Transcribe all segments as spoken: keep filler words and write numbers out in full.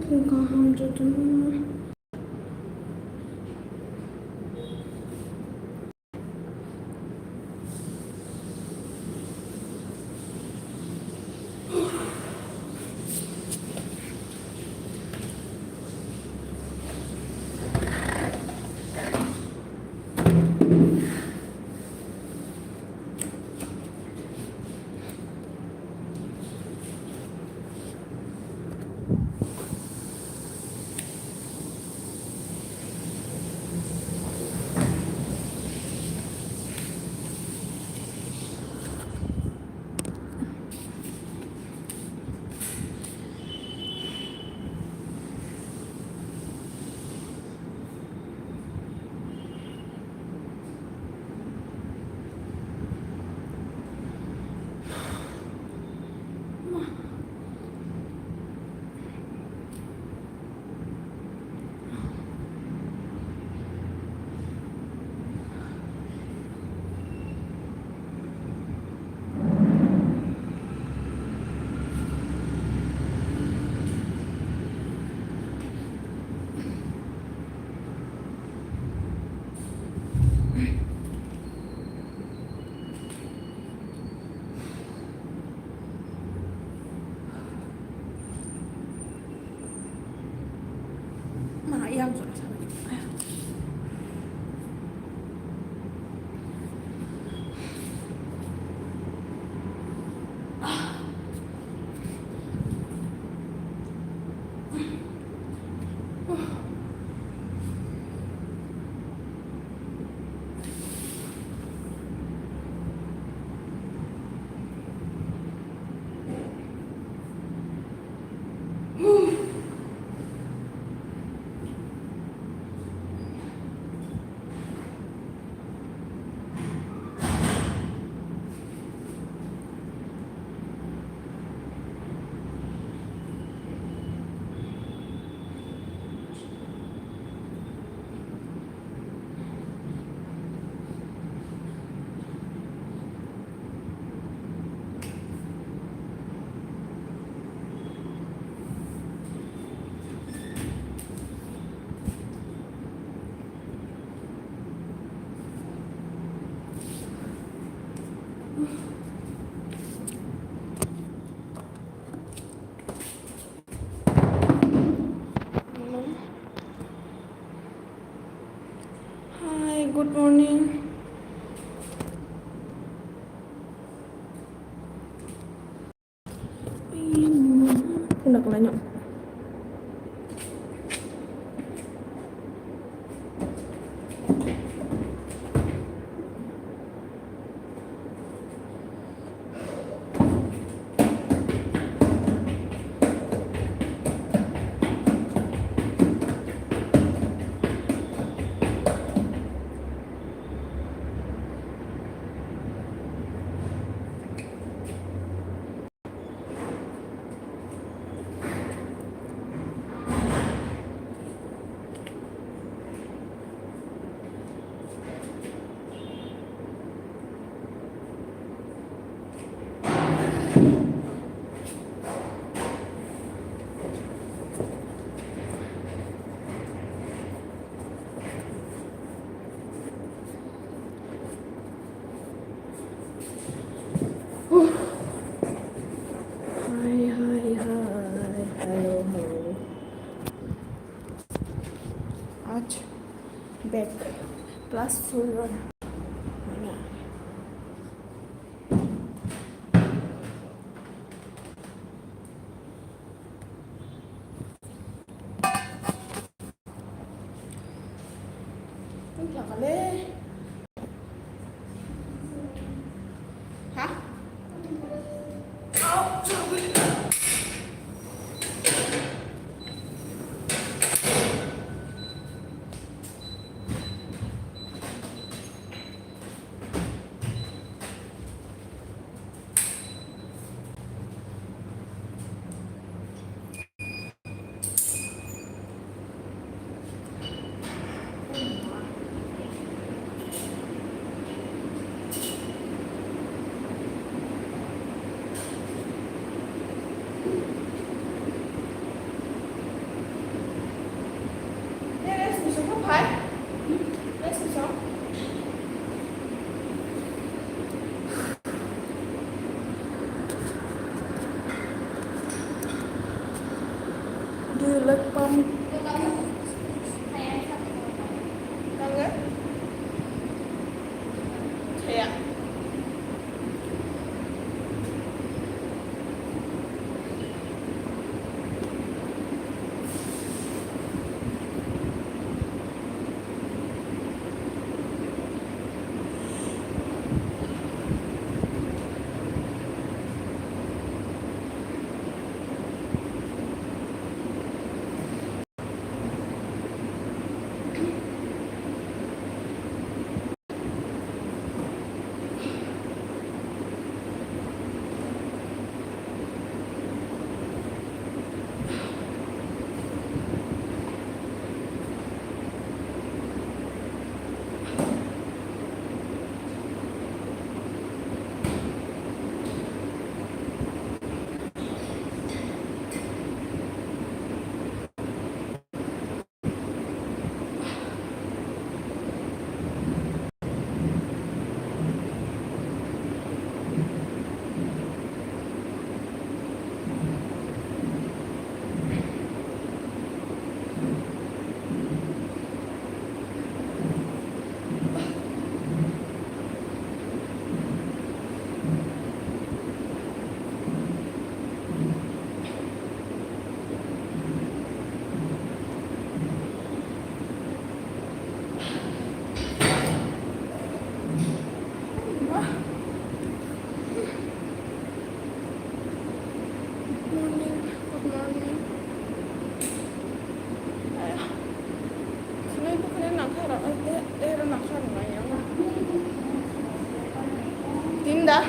Kaham jotono. Ma, yang jora sa. Hi, good morning. Kuna kuna nyok. Hi, hi, hi. Hello, hello. Aaj back class full run. Black pumpkin. Nang le? Saya. Morning, good morning. Aya. Sini bukan yang nakar, eh, eh, eh, nakar nggak ya? Tinda.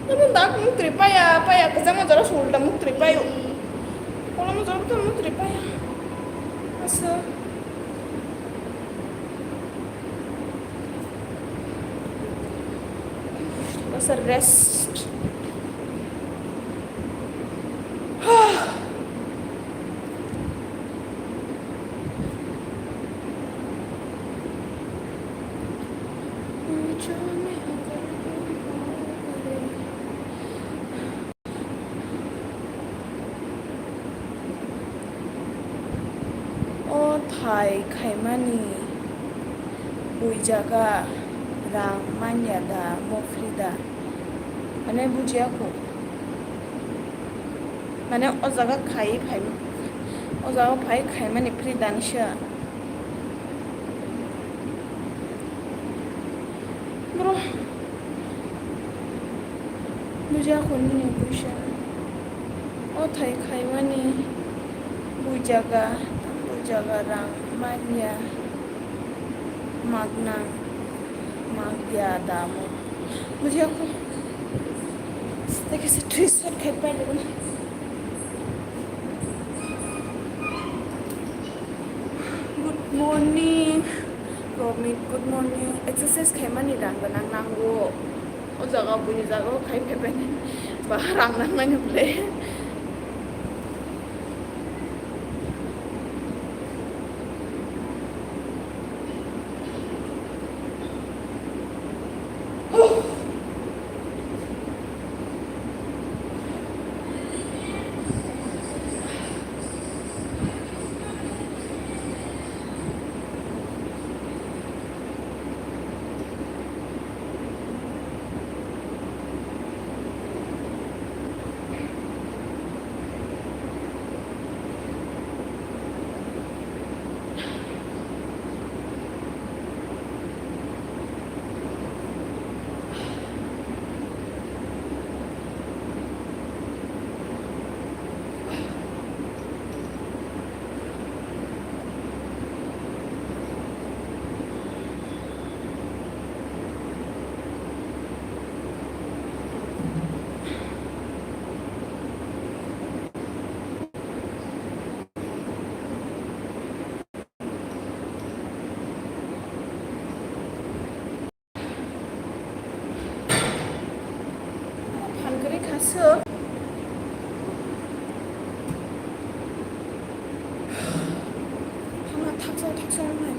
Namun tak mukri paya, paya kejang jara sulta mukri payo. Kolam jara tuh mukri paya. Asa. Asa rest. O thai khaimani buijaga rang manya da, mopri da? Mane bujiya kho. Mane o jaga khai phai, o jaga phai khaimani free danisa. Bro, bujiya kho nini buisa. O thai khaimani buijaga, buijaga rang manya. Magna, magya damo. Bujiya kho. Tei kisa twi sat khai pai rwgwno. Good morning, Romit. Good morning. Exercise khaimani rang gwnang nango. O jaga buini jaga o khai phaibaini ba rang nangmani bwle. Phan kwrwi kha swk. Thangma thaksa thaksa wngnai.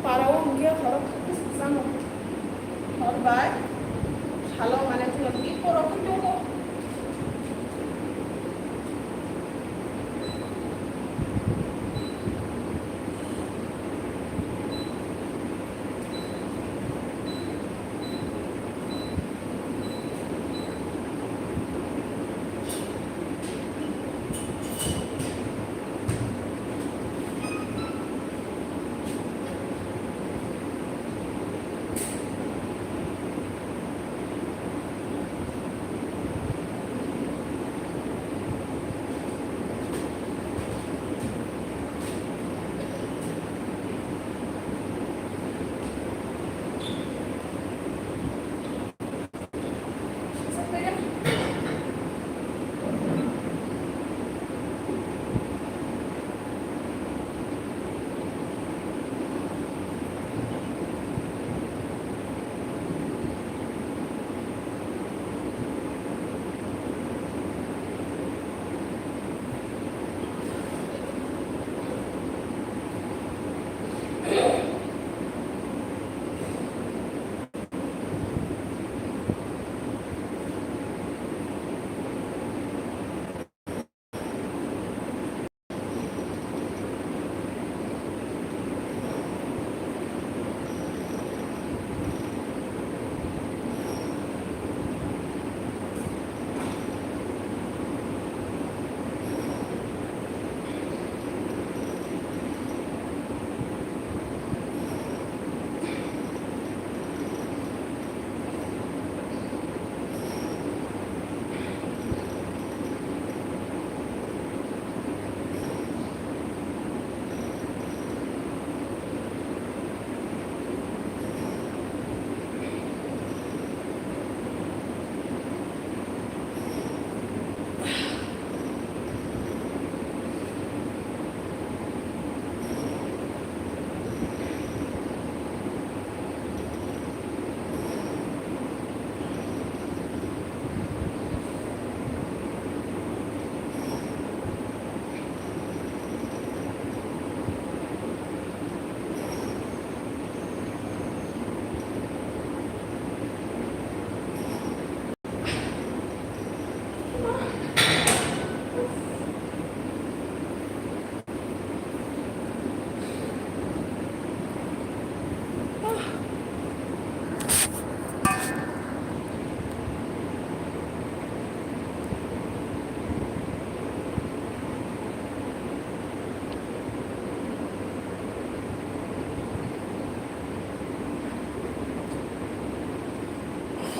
Parao hwnkhe horo khakhe swkchano. Hor bai salo mane thwngwi borok hwn tongo.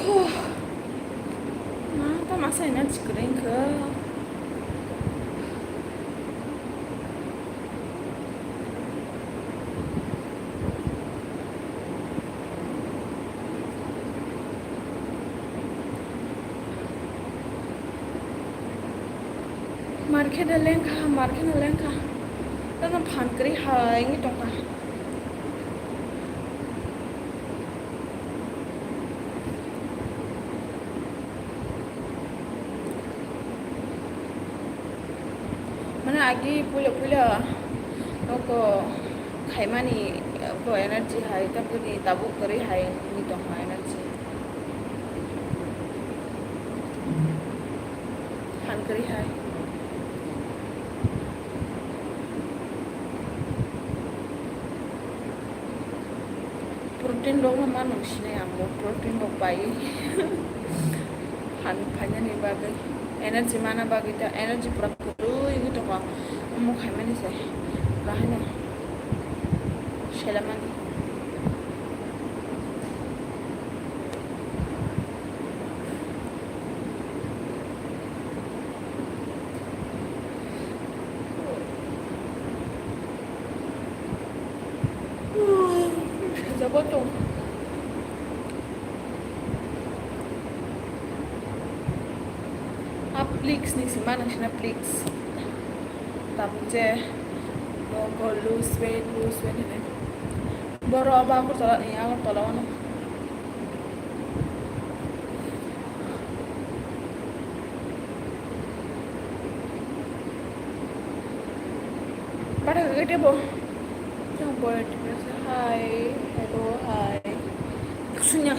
Huh. Ma, tamo asai na chikring kha. Mar khe da lengkha, mar khe da lengkha. Tamo phan kwrwi hai wngwi tongkha. Mane agi puila puila noko khaimani ko energy hai, tabukni tabuk kwrwi hai wngwi tongkha energy. Phan kwrwi hai. Protein rok no ma nung sinai ang bo, protein rok pai. Phan phainani bagwi, energy mana bagwi ta, energy pura kwrwi wngwi tongo. Omo khaimani se, bahai no selamani. Abo tong. Aplix ni sima nang sina plix. Tabuk je logo lose weight, lose weight hinwi. Boro abo Agartala ni, Agartala o no. Pada kagate bo. Yang boy depressed. Hi, hello, hi. Sunya.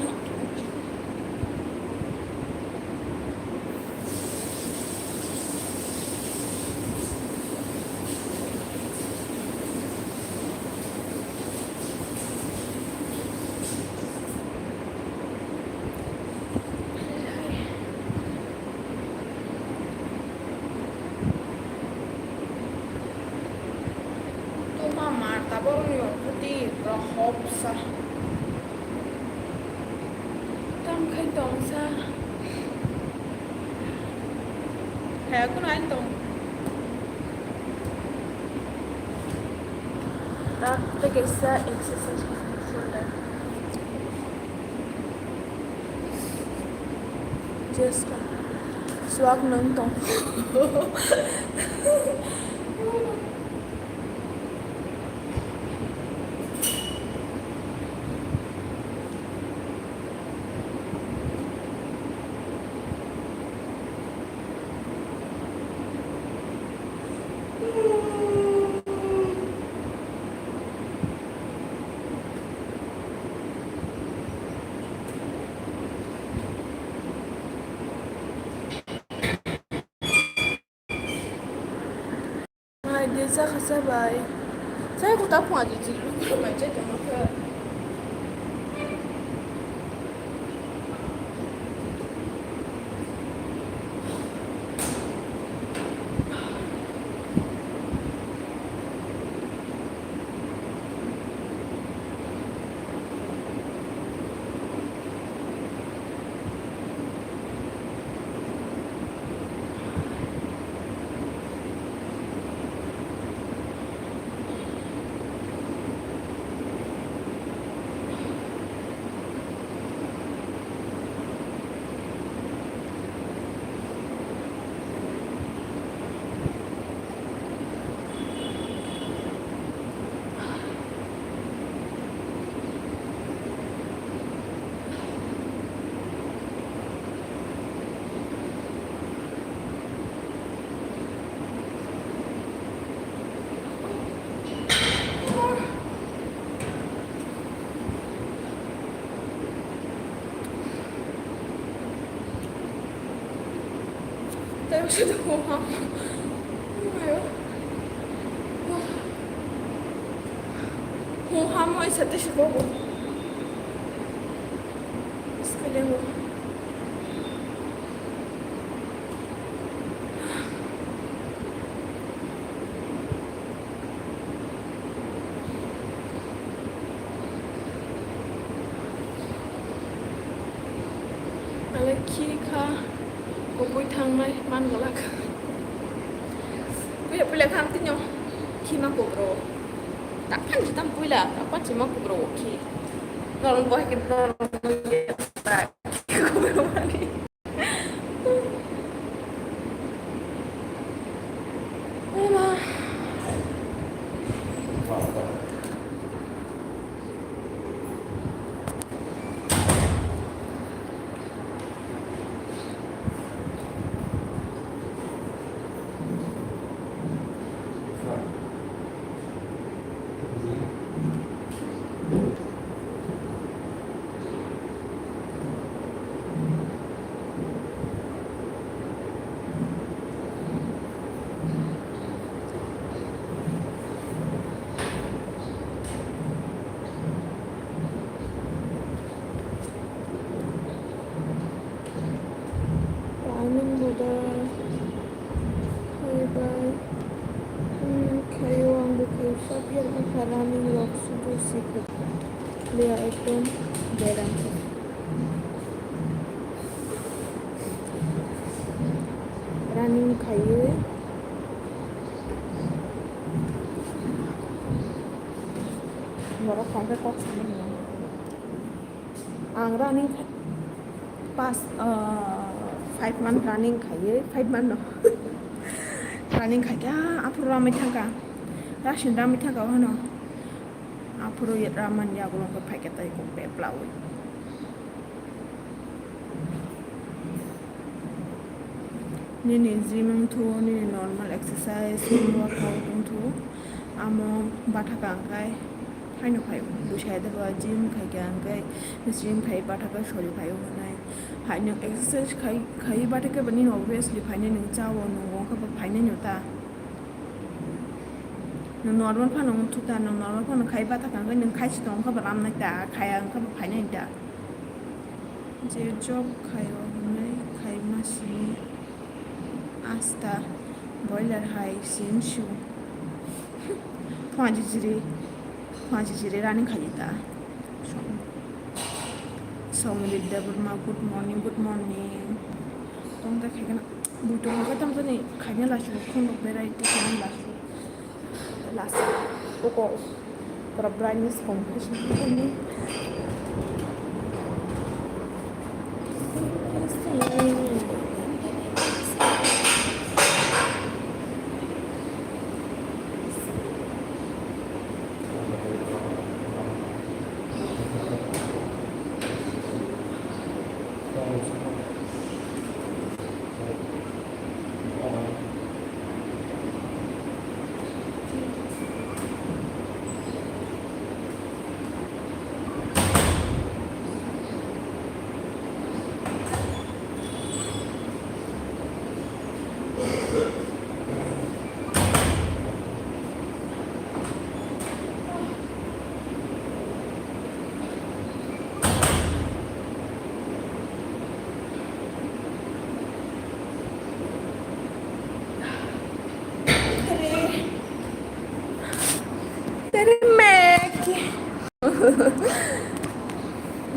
Tuma Marta borokni ongkha di, borok hop sa. Tam khai tong sa. Kaya kuno ain tong. Tak teke sa exercise shoulder. Jessica. Suak nung tong. Ai, de, chakha chabai. Chai kuta phunga di, di, lukurok bai chai tongma khe. Tei wngkha hum ham. Hum ham oi sa tei se bobo. Skelewo. Ale khi kha, kubui thangnai man glak. Puila puila kham tinyo khi ma kubro. Tak phan tam puila, tak phan si ma kubro khi. Norong boy ke norong. Timing boda. Bye bye. Hmm, khayo, ang bo khayo, sab yak wngkha running rok, sudu sikha. Leya ekdom beram. Running khayo. Borok tongkhe kok samani. Ang running khai, pas, ah, five month running khaiwi, five month no. Running khaikha, aphuru ramwi thangkha. Rasin ramwi thangkha hwno. Aphuru yet raman yagulo khe phaikha tei kok beplawi. Nini gym wngthu, nini normal exercise, workout wngthu, amo bathaka hwnkhe haino phai buisai deba gym khaikha hwnkhe, gym khai bathaka sori phai hwnwi. Hai nwng exercise khai, khai bathaka ba nini obviously phainai nwng chao, nwng wngkha ba phainai no ta. Nwng normal phano wngthu ta, nwng normal phano khai bathaka hwnkhe nwng khai si tongkha ba ramnai ta, khaya wngkha ba phainai ta. Je job khaio hwnwi khaima simi asta boiler hai sim su. Phone chichiri, phone chichiri running khaidi ta. Somrit Debbarma, good morning, good morning. Tong ta khaikhe na, bui tong khe tamo jani khaina lasu, khunuk berai tei khaina lasu. Last pokok pura brightness competition.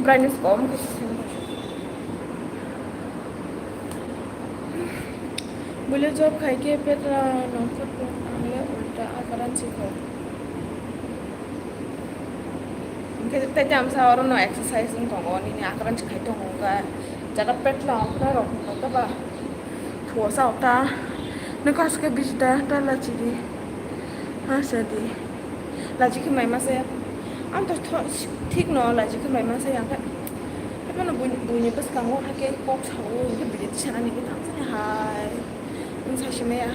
Brightness kom khe se. Buile job khai khe petra nongkhor tong ang le ulta akaran sikho. Hingke tei tamsa oro no exercise wng tongo, nini akaran si khai tongo, hingke jaga petla ongkhornai rok wngkha ba thuosa ota nokha aswk khe bisi da ta lachidi ha sadi lachikhe mai masa ya ang to thik no lachikhe mai masa ya hingke haibano buini bwskango haikhe kok sao hingke bidi tisanani hingke tamsani hai wng sasimaya.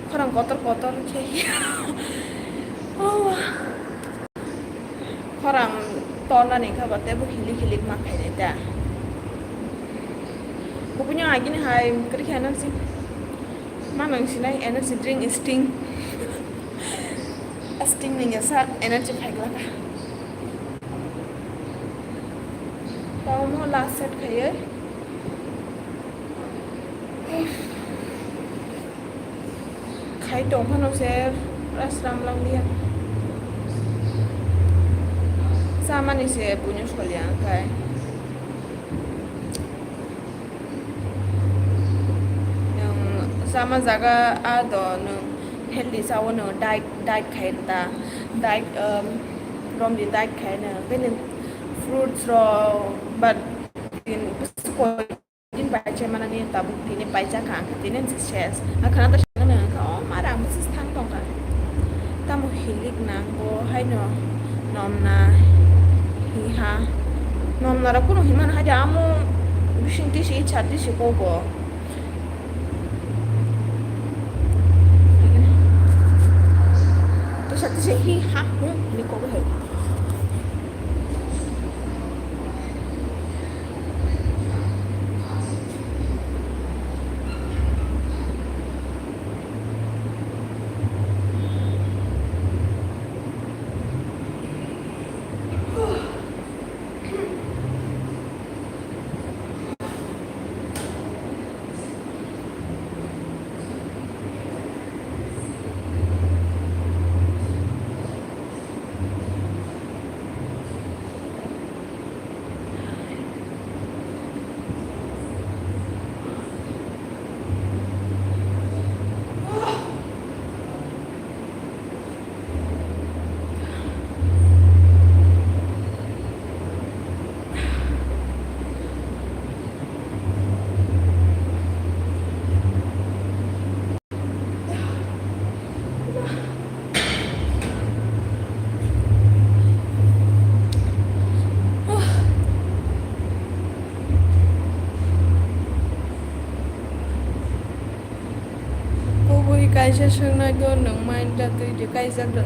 Khorang kotor kotor khe. Oh. Khorang torna ni kha ba tebo hilik hilik ma khainai ta. Bukunya agini hai kri khe energy. Ma nang sinai energy drink Sting. Sting ni sa energy phai glaka. Tamo last set khaiye. Khai tong phano se pura sram lang liya. Chamani se buino soliya khai. Nwng chama jaga a do nwng healthy sao nwng diet, diet khai ta. Diet, um, romni diet khai nwng. Bini fruits rok, but in, Din bai chai manani tabuk tini bai chakha, ang khe tini se ses. Ang khana ta sana nang kha, o mara ang bwswk thang tong kha. Tamo hilik nang bo haino nomna hiha. Nomna rok kunu himano haja amo bising tisi icha tisi ko bo. Tisa tisi hiha hum ni ko bo hai. Kaisa swngnai do nwng mind da twi de kaijak da.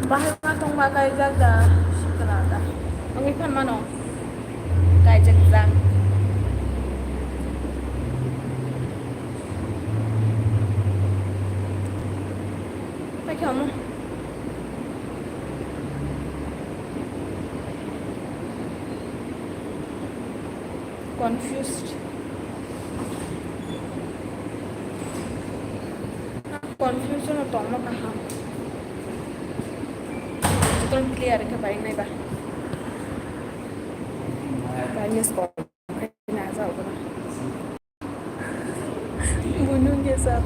Bahai ma tongma kaijak da sikla da. Wngwi phan mano. Kaijak jak. Paikha omo. Confused. Confusion o tongma kaham. Jotono clear khe bai nai ba. Bai miss call. Bunun ke sir.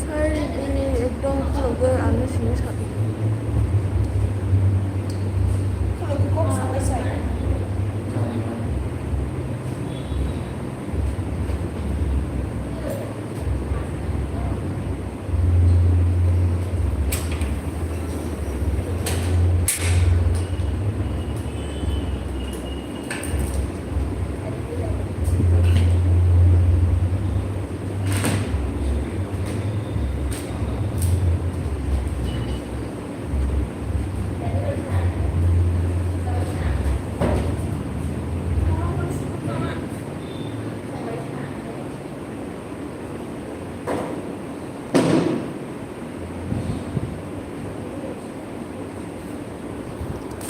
Sai, eh, ekdom khulogwi ano sini sadi. Khulogwi kok sabai sai.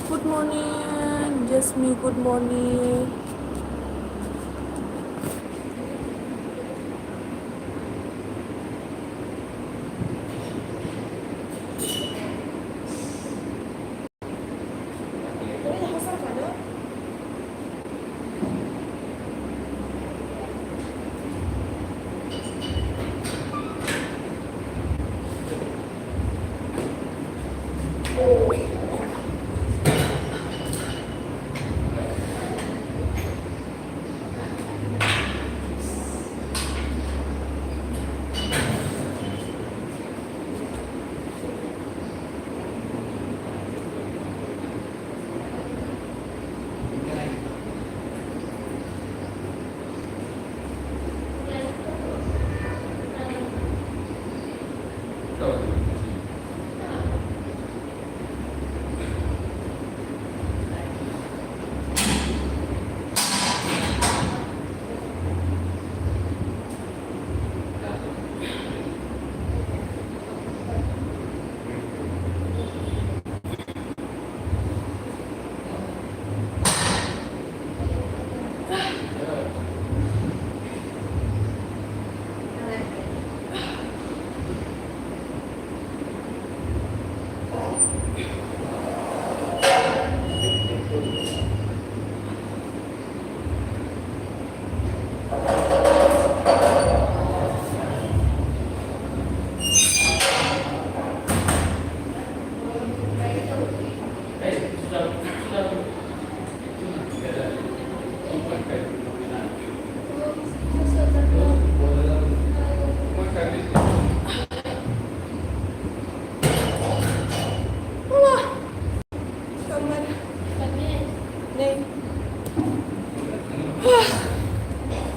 Good morning, Jasmine, good morning.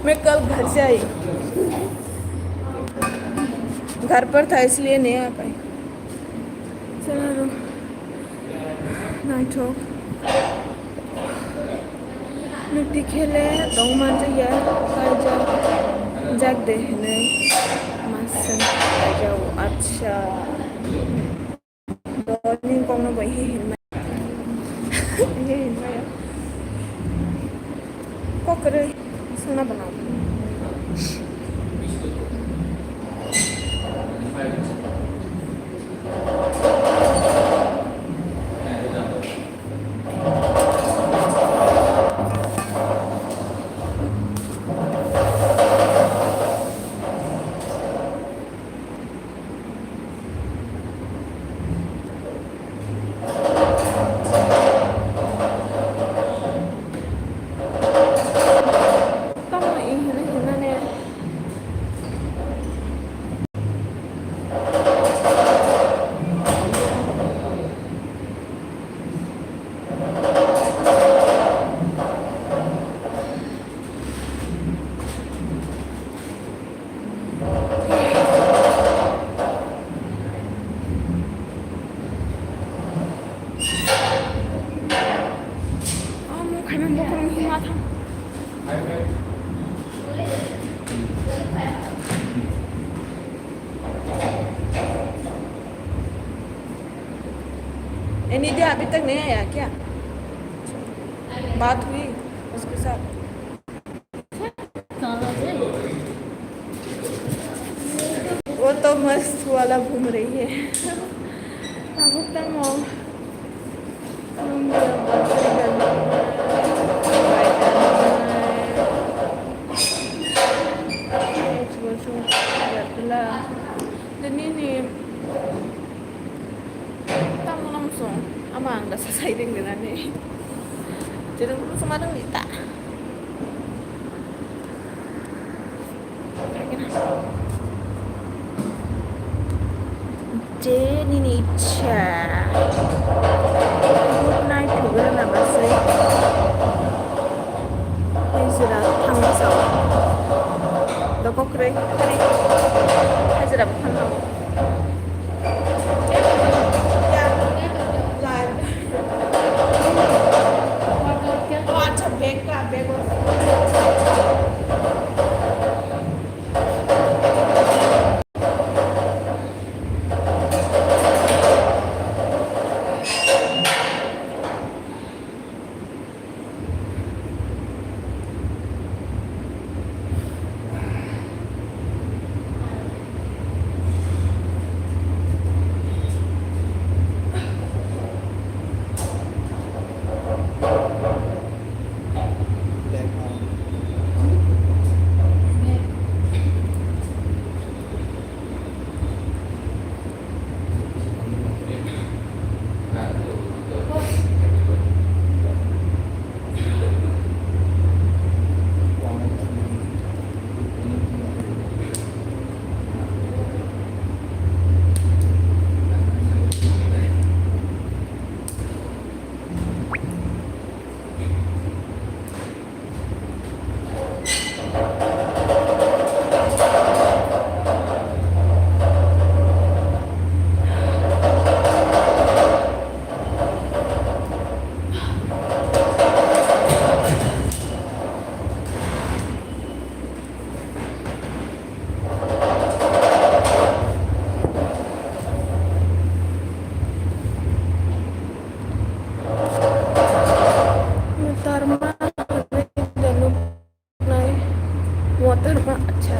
मैं कल घर से आई, घर पर था इसलिए नहीं आ पाई। चलो, नाइट हो। Nukti khele tongma jaya, kaijak, jak de hinwi masang kaijao, acha. Doni kokno bo he hinmai, he hinmai. Kok kwrwi songna bana. Khaimani bokhorok hima thang. ये निधि अभी तक नहीं आया क्या? बात हुई उसके साथ? वो तो मस्त वाला घूम रही है। Tabuk tamo. Nini tamo nang song ama ang da sasai ring rinani. Jadi aku sama dong dita. Je nini ichha. Good night, Google na basai. Hajira thangma sao. Dokok re. Hajira thangma. Motor ma, motor ma, acha.